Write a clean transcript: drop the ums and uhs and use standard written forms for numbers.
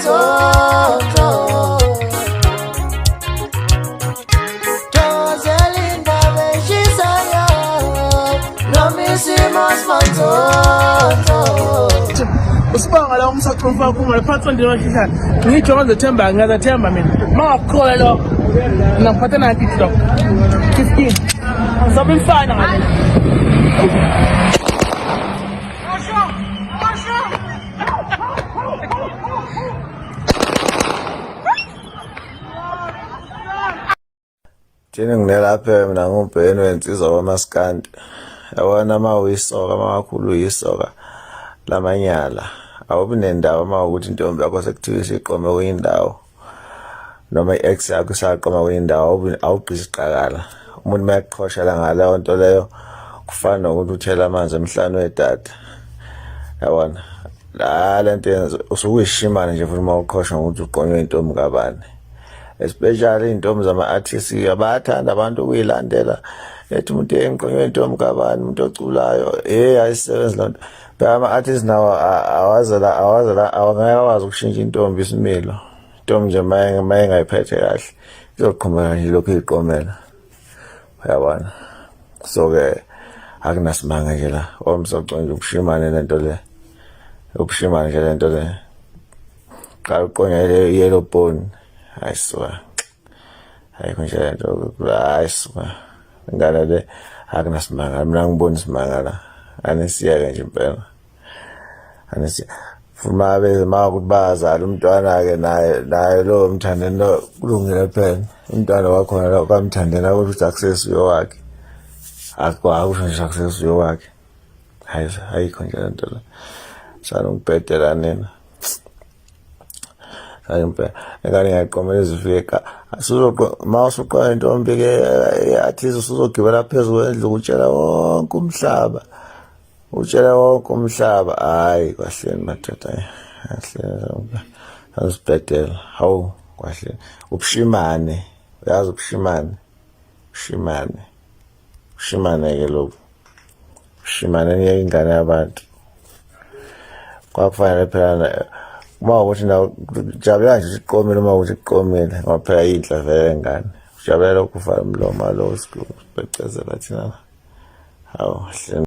Manzonzo. Thokozela indaba eshisayo noma isimo simanzonzo. Usibonga la umsoco umfaka khumalo phansi ondini wahlihla ngijonga zethemba ngiyazathemba mina mangakukhola lokho mina ngiphatha nanti stock 15 ngizobe mfana ngale. Thina nginelapha mina ngubheni wensizwa kwamaskandi. Yabona uma uyisoka uma kakhulu uyisoka lamanyala awubi nendawo uma ukuthi intombi yakho sekuthiwa isiqome kuyindawo noma i-ex yakho isaqoma kuyindawo awugqisi qakala. Umuntu uma ekuqhoshela ngaleyo nto leyo kufana nokuthi uthela amanzi emhlane wedada. Yabona la le nto yenza usuke uyishimane nje futhi uma uqhosha ngokuthi uqonywe intombi kabani. Especially iy'ntombi zama-artist bayathanda abantu ukuyilandela ethi umuntu engiqonywe intombi kabani umuntu oculayo hey ayisebenzi loo nto. Phela ama-artist nawo awazela awazela awangeke akwazi ukushintsha intombi isimilo. Intombi nje uma engayiphethe kahle izoqhumeka nje lokhu iyiqomela, uyabona. So-ke akunasimanga nje la omsoco nje ubushimane lento le, ubushimane nje lento le. Qala uqonyele i-yellow bone, hayi suka, ayikho nje lento, hayi suka ingane le akunasimanga. Mina ngibona isimanga la, anisiyeke nje impela, anisiye futhi uma uma ukuthi bayazala umntwana-ke naye naye lowo mthandeni lo kulungile phela umntwana wakhona lo kamthandeni akusho ukuthi akusesuye wakhe, akusho nje akusesuye wakhe. Hayi ayikho nje lento le, sani ukubhedela nina. Hayi impela ingane ngiyayiqomela izifika uma usuqola intombi ke athize usuzogibela phezu kwendlu utshela wonke umhlaba, utshela wonke umhlaba. Hayi kwahleni madoda, kahleni azibhedela. Hawu kwahleni ubushimane, uyazi ubushimane, ubushimane, ubushimane-ke lobu, ubushimane niyeke ingane yabantu. Kwakufanele phela uma ukuthi nawe jabulela nje iqomile, uma ukuthi iqomile ngoba phela yinhle vele ngane, jabulela ukuvala umlomo alo sibecezela thina. Hawu hle.